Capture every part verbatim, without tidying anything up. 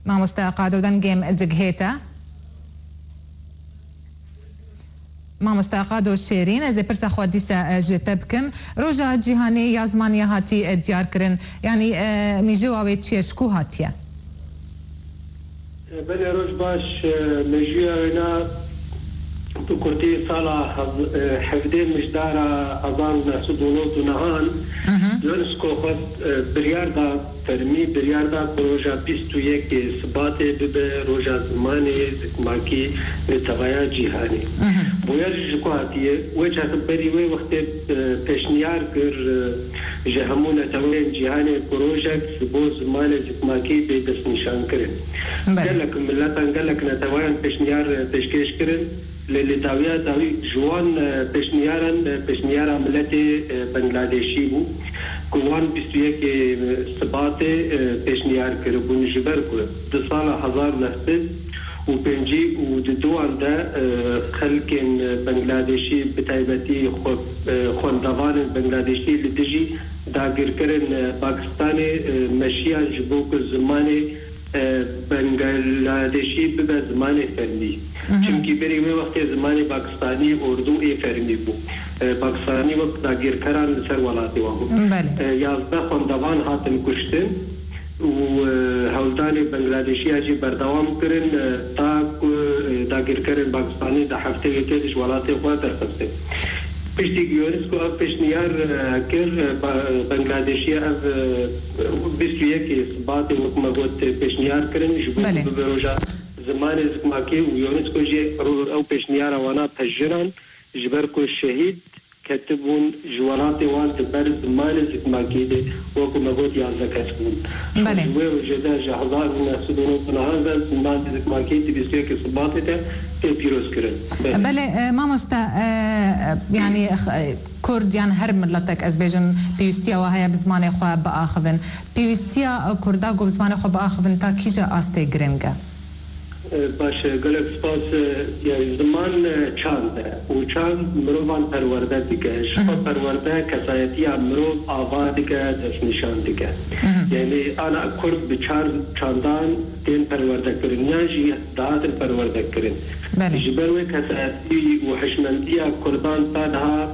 Mamoste Qado, dengê me digihête. Mamoste Qado Şêrîn, ez ê pirsa xwe dîsa, e, ji te bikim. Roja Cîhanê ya Zimanê ya hatî, e, diyar kirin. Yanî, e, mîjowa wê çi ye, ji ku hatiye? Belê, roj baş. E, mejûya wêna bi kurtî sala hez-, e, hevdê Mijdara hezar û neh sed û nod û nehan, Mhm. UNESCO xwest, e, biryar da, fermî biryar da ku roja bîst û yekê Sibatê bibe roja zimanê zikmakî li tevaya cîhanê. Mhm. Bûyer jî ji ku hatiye, wê çaxê berî wê wextê, e, pêşniyar kir, e, ji hemû neteweyên cîhanê ku rojek ji bo zimanê zikmakî bê destnîşankirin. Belê. Gelek miletan, gelek netewayan pêşniyar, e, pêşkêş kirin. Lê li dawiya dawî ji wan, e, pêşniyaran, e, pêşniyara miletê, e, Bengladêşî bû, ku wan bîst û yekê Sibatê, e, pêşniyar kiribûn, ji ber ku di sala hezar û neh sed û pêncî û duduan de, e, xelkên Bengladêşî, bi taybetî xwe, e, xwendevanên Bengladêşî li dijî dagirkirin, e, Pakistanê, e, meşiyan ji bo ku zimanê, e, Bengladêşî bibe zimanê fermî. Mhm. Çimkî berî wê wextê zimanê Pakistanî, Urdû, ê fermî bû. E, Pakistanî wek dagirkeran li ser welatê wan bû. Belê. E, yazdeh xwendevan hatin kuştin û, e, hewldanê Bengladêşiya jî berdewam kirin, e, ta ku, e, dagirkerên Pakistanî di heftê yekê de ji welatê xwe derxistin. Piştî ku UNESCO ev pêşniyar, e, kir, e, Ba-, Bengladêşiya ev, e, bîst û yekê Sibatê, wek me got, pêşniyar kirin, ji bo Belê. ku bibe roja zimanê zikmakî û UNESCO jî ro-, ew pêşniyara wana pejirand, ji ber ku şehîd ketibûn ji welatê wan di ber zimanê zikmakî de, wek me got, yazdeh kes bûn. Belê. Ji wê rojê de, ji hezar û neh sed û nod û nehan de zimanê zikmakî di bîst û yekê Sibatê de tê pîroz kirin. Belê. Belê, e, mamoste, e, e, yanî, e, Kurd yan her miletek, ez bêjim, pêwîstiya we heye bi zimanê xwe biaxivin. Pêwîstiya, e, Kurda ku bi zimanê xwe biaxivin ta kîja astê giring e? E, baş e, gelek spas. E, yani ziman, e, çand e û çand mirovan perwerde dike. Ji xwe Mhm. perwerde kesayetiya mirov ava dike, destnîşan dike. Mhm. Yani ana Kurd bi çar çandan tên perwerde kirin, yan jî dihatin perwerde kirin. Belê. Ji ber wê kesayetî û hişmendiya Kurdan ta niha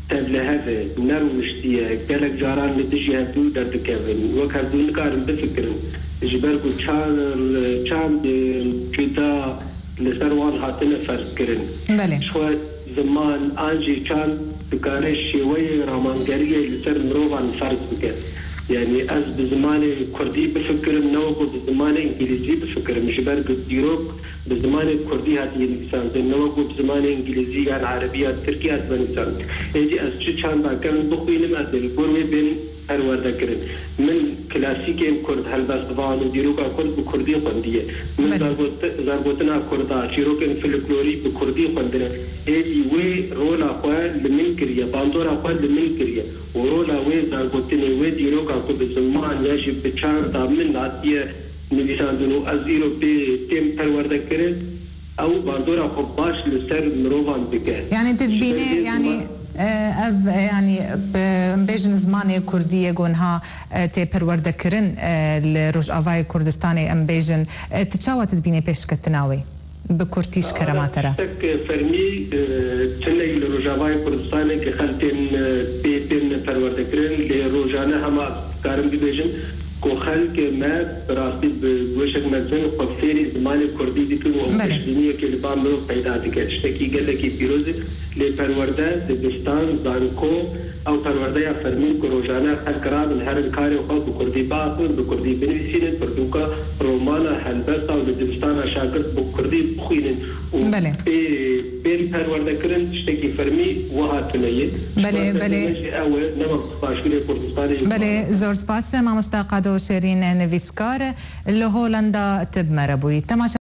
tevlihev e, nerûniştiye, gelek caran li dijî hevdû derdikevin. Wek hevdû nikarin bifikirin. Ji ber ku çar, çand cuda li ser wan hatine ferzkirin. Belê. Ji xwe ziman an jî çand dikare şêweyê ramangeriyê li ser mirovan ferz bike. Yanî ez bi zimanê kurdî bifikirim, ne wekî bi zimanê îngilîzî bifikirim. Ji ber ku dîrok bi zimanê kurdî hatiye nivîsandin, ne wekî bi zimanê îngilîzî yan erebî yan tirkî hatiye nivîsandin. Êdî ez çi çanda kevim bixwînim, ez ê li gor wê bên perwerde kirin. Min klasîkên kurd, helbestvan û dîroka kurd bi kurdî xwendiye. Min Belê. zargot-, zargotina kurda, çîrokên folklorî bi kurdî xwendine. Êdî wê rola xwe li min kiriye, bandora xwe li min kiriye. Û rola wê zargotinê, wê dîroka ku bi ziman ya jî bi çanda min hatiye nivîsandin û ez îro pê têm perwerde kirin, ew bandora xwe baş li ser mirovan dike. Yanî tu Ji dibînî, ber vê yanî, ziman- e, ev, e, yanî, bi, em bêjin zimanê kurdî yê ku niha, e, tê perwerdekirin, e, li Rojavayê Kurdistanê, em bêjin, e, tu çawa tu dibînî pêşketina wê? Bi kurtî ji kerema te re. Tiştek fermî, e, tune yî li Rojavayê Kurdistanê ku xelkên, e, pê tên perwerdekirin, lê rojane hema karim bibêjim ku xelkê me bi rastî bi goşek mezin xwe fêrî zimanê kurdî dikin û ew Belê. piştbîniyekê li ba mirov peyda dike. Tiştekî gelekî pîroz e. Lê perwerde, dibistan, zanko, ew perwerdeya fermî ku rojane xelk rabin herin karê xwe bi kurdî biaxivin, bi kurdî binivîsînin, pirtûka, romana, helbesta û li dibistana şagirt bi kurdî bixwînin û Belê. pê, pê perwerde kirin, tiştekî fermî wiha tune ye. Belê, Ji ber belê. derdê me jî ew e, ne wek Başûrê Kurdistanê. Belê, zor spas, mamosta Qado Şêrîn, nivîskar, li Holanda tu bi me re bûyî. Temaşe